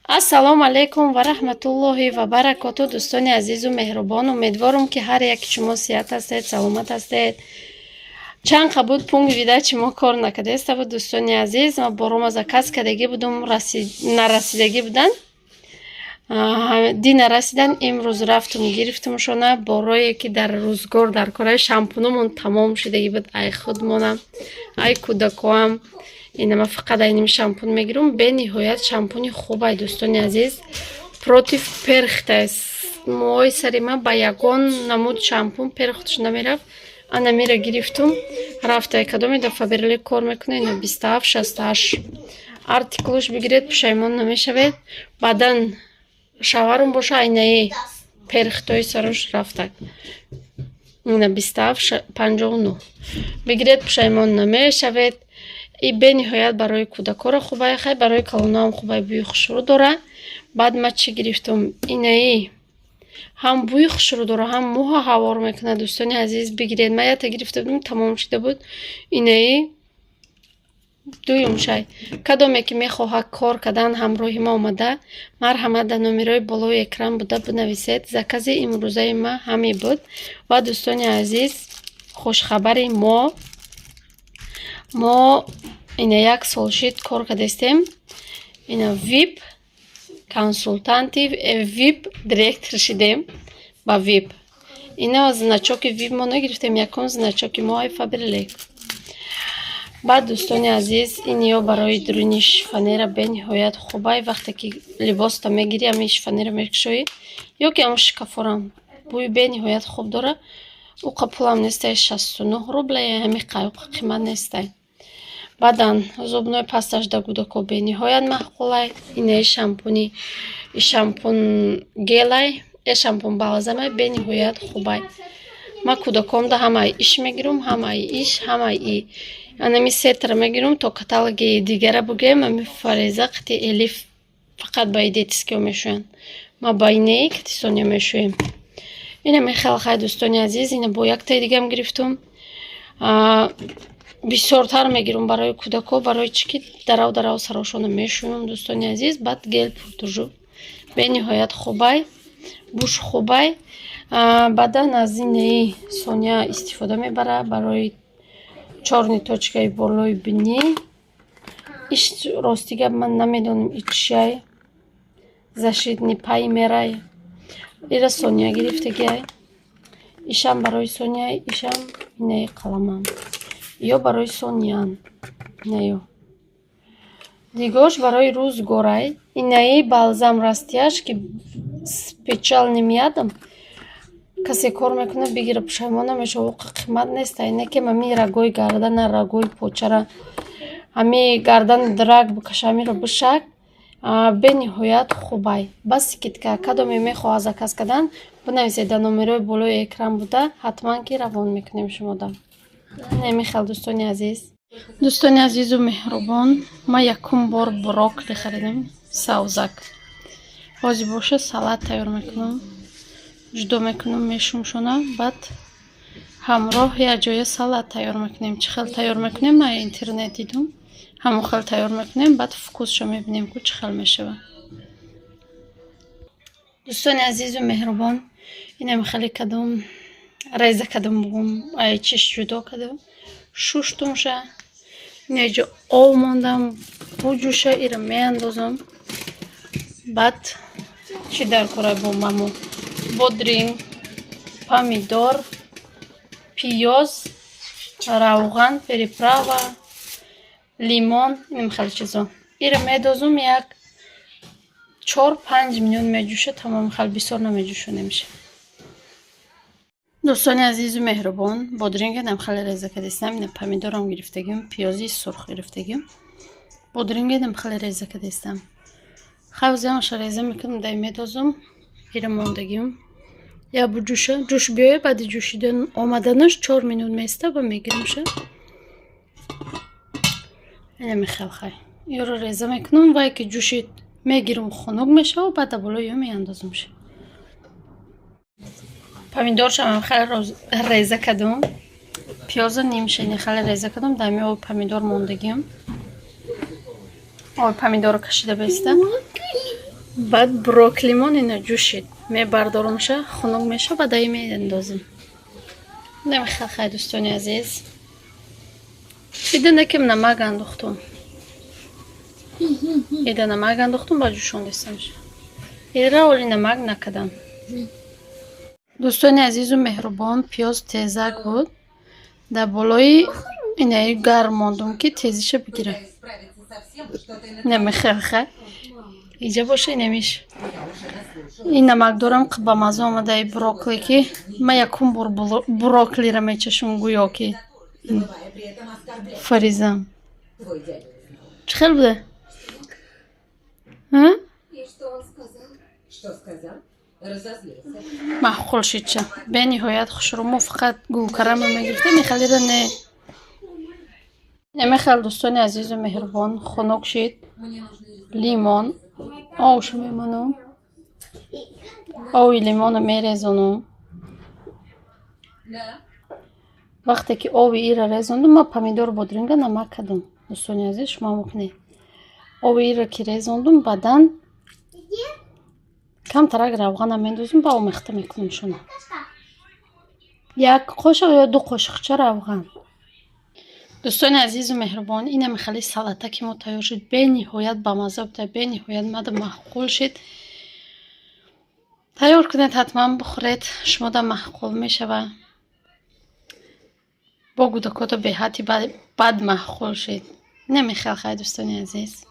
Ассалому алайкум ва раҳматуллоҳи ва баракоту, дӯстони азизу меҳрубон. Умедворам, ки ҳар яки шумо сиҳат ҳастед, саломат ҳастед. Чанд қа буд, пункт выдачи мо кор накардаеста буд, дӯстони азиз. Ма борома заказ кардагӣ будум, нарасидагӣ буданд. Ди нарасидан, имрӯз рафтум, гирифтумшона. Борое ки дар рӯзгор дар кораи шампунумон тамом шудагӣ буд, ай худмонам, ай кӯдакоам. Ина ма фақат айними шампун мегирам. Бениҳоят шампуни хубай, дӯстони азиз, против перхоти. Мӯҳои сари ман ба ягон намуд шампун перхоть ш намерафт. Анамира гирифтум, рафта кадоме да Фаберлик кор мекунад. Ина 2768 артикулш, бигиред, пушаймон намешавед. Баъдан шаварум боша, айнаи перхоть ои сарош рафтак. Ина 2759, бигиред, пушаймон намешавед. И бениҳоят барои кӯдакоро хубай, хай, барои калонаам хубай, бӯи хушрӯ дора. Баъд ма чӣ гирифтум? Инаи ҳам бӯи хушрӯ дора, ҳам мӯҳа ҳавор мекунад. Дӯстони азиз, бигиред. Ма ята гирифта будем, тамом шуда буд. Инаи дуюм шай. Кадоме ки мехоҳад кор кардан, ҳамроҳи ма омада, марҳамат, дар номерои болои экран буда бинависед. Закази имрӯзаи ма ҳамин буд. Ва, дӯстони азиз, хушхабари мо: мо ина як сол шид кор кардастем, ина вип консултанти, вип директор шидем ба вип. Ина значок и вип мо нагирифтем, якум значок и мо ай Фаберлик. Баъд, дӯстони азиз, ин ё барои дуруни шифоньера бениҳоят хубай. Вақте ки либосто мегирӣ, ҳамин шифоньера мекушоӣ ё ки ҳамон шкафорам, бӯи бениҳоят хуб дора. Уқа пулам нестай, 69 рубля, ҳами қайуқа қимат нестай. Баъдан зубной паста ш да кӯдако бениҳоят маъқулай. Инаи шампуни, шампун гелай, е шампун бальзамай, бениҳоят хубай. Ман кӯдакомда ҳамаи иш мегирам, ҳамаи иш, ҳамаи и анами сетра мегирам. То каталоги дигара бугӯем, ами Фареза қити Элиф фақат ба детский ё мешӯянд, ма ба инаи қити Соня мешӯем. Ина мехел. Хай, дӯстони азиз, ина бо яктаи дигам гирифтум. Бисёртар мегирам барои кӯдако, барои чӣ ки дарав дарав сарошона мешӯям, дӯстони азиз. Баъд гель pour duш бениҳоят хубай, буш хубай. Баъдан аз инаи Соня истифода мебара барои чёрный точка и болои бинӣ. Иш, рости гап, ман намедонам и чиай, защитный праймер ай. Ира Соня гирифтагиай, ишам барои Соня, ишам инаи қаламам ё барои Сонян, инаё дигош барои рӯзгорай. Инаи бальзам растяж ки с пчелиным мёдом, касе кор мекунад, бигира, пушаймон намешава. Оқа қимат нест, ине ки ами рагои гардана, рагои почара, ами гардани драг бикаша, амиро бишак, бениҳоят хубай. Бас скидка. Кадоме мехоҳад заказ кардан, бинависед дар номерои болои экран буда, ҳатман ки равон мекунем шумода. Инами хел, дӯстони азиз. Дӯстони азизу меҳрубон, ман якум бор брокколи харидам, савзак. Ҳозир боша, салат тайёр мекунам, ҷудо мекунам, мешумшона, баъд ҳамроҳ якҷоя салат тайёр мекунем. Чӣ хел тайёр мекунем, ман интернет дидум, ҳамон хел тайёр мекунем, баъд вкус шо мебинем, ку чӣ хел мешавад. Дӯстони азизу меҳрубон, инам хеле кадом реза кадом бугум, ай чиш ҷудо кардам, шуштумша. Инаҷо об мондам, буҷӯша, ира меандозам. Баъд чӣ дар кора бо мамо? Бодринг, помидор, пиёз, равған, приправа, лимон, инам хеле чизо. Ира медозум, як 4-5 минут меҷӯша, тамом. Хеле бисёр намеҷӯшонемша. Дӯстони азизу меҳрубон, бодринга хеле реза кардистам. Ина помидорам гирифтагим, пиёзи сурх гирифтагим, бодринга хеле реза кардистам. Хавзиамаша реза мекунам, дай медозум. Ира мондагим, я буҷӯша, ҷӯш биёя. Баъди ҷӯшидан омаданаш 4 минут меиста ва мегиримша. Ина мехел. Хай, ёро реза мекунам, вай ки ҷӯшид, мегирам, хунук мешава, баъд дар болои ё меандозумша. Помидоршам хеле реза кардам, пиёза нимша ини хеле реза кардам, дар ами оби помидор мондагим, оби помидорро кашида беста. Баъд брокколимон ина ҷӯшид, мебардоромша, хунук меша, баъд аи меандозем. Намехел, дӯстони азиз, ида накем намак андохтум, ида намак андохтум, ба ҷӯшондистамш. Ира оли намак накардам. Дӯстони азизу меҳрубон, пиёз тезак буд, дар болои инаи гарм мондум, ки тезиша бигирам. Намехелхай, иҷа боша, инамиш ин намакдорам ба мазза омадаи брокколи, ки ман якум бор брокколиро мечашам, гӯё ки фаризам. Чӣ хел буда? И что он сказал? Что сказал? Разозлился. Маъқул шидча, бениҳоят хушрӯ. Мо фақат гулкарама мегирифтем, мехалира не намехел. Дӯстони азизу меҳрубон, хунук шид, лимон овш мемонам, ови лимоно мерезонам. Да. Вақте ки ови ира резондум, ман помидору бодринга намак кардам, дӯстони азиз, шумо мукунед. Ови ира ки резондум, баъдан камтарак равғана мендозум, ба омехта мекунамшона. Як қошиқ ё ду қошиқча равған. Дӯстони азизу меҳрубон, инаме хеле салата ки мо тайёр шуд, бениҳоят бамазза буда, бениҳоят мада маъқул шид. Тайёр кунед, ҳатман бихӯред, шумода маъқул мешавад. Бо гудакото беҳадди бад маъқул шид. Намехел, хай, дӯстони азиз.